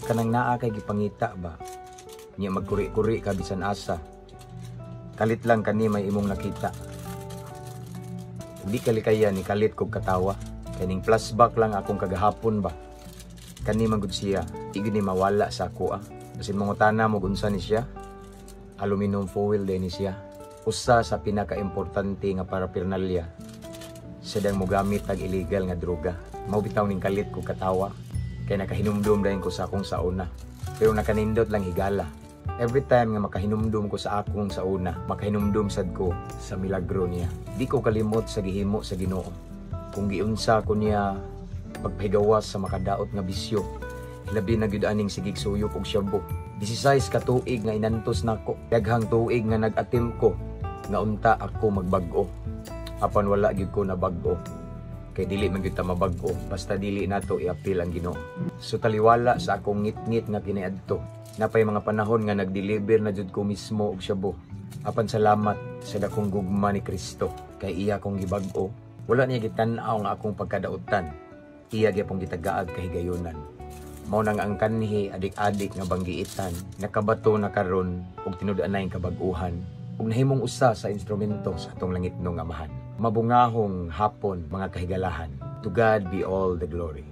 Kanang naa kay gipangita ba? Nya magkuri-kuri ka bisan asa. Kalit lang kani may imong nakita. Di kalikaya ni kalit kog katawa. Kay ning flashback lang akong kagahapon ba. Kani man gud siya, di gud ni mawala sa ako ah. Basin mangutana mo unsa ni siya. Aluminum foil din ni siya. Usa sa pinaka-importante nga paraphernalia sa dang mogamit tag illegal nga droga. Mao bitaw ning kalit kog katawa. Kay nakahinumdum dayon ko sa akong sauna. Pero nakanindot lang higala. Every time nga makahinumdum ko sa akong sauna, makahinumdum sad ko sa milagro niya. Di ko kalimot sa gihimo sa Ginoo. Kung giunsa ko niya pagpahigawas sa makadaot nga bisyo, labi na gyud aning sigig suyop og shabu. 16 ka tuig nga inantos nako. Daghang tuig nga nag-attempt ko nga unta ako magbag-o. Apan wala gyud ko nabag-o. Kay dili man gyud ta mabag-o basta dili nato iapil ang Ginoo. So taliwala sa akong ngit-ngit nga kiniadto. Napay mga panahon nga nag-deliver na jud ko mismo og shabu. Apan salamat sa dakong gugma ni Kristo kay iya kong gibag-o. Wala niya gitan-aw nga akong pagkadautan. Iya gyapon gitagaag kahigayonan. Mao nang ang kanhi adik-adik nga banggiitan, nakabato na karon og tinud-anay kabag-uhan ug nahimong usa sa instrumento sa atong langitnong Amahan. Mabungahong hapon, mga kahigalahan. To God be all the glory.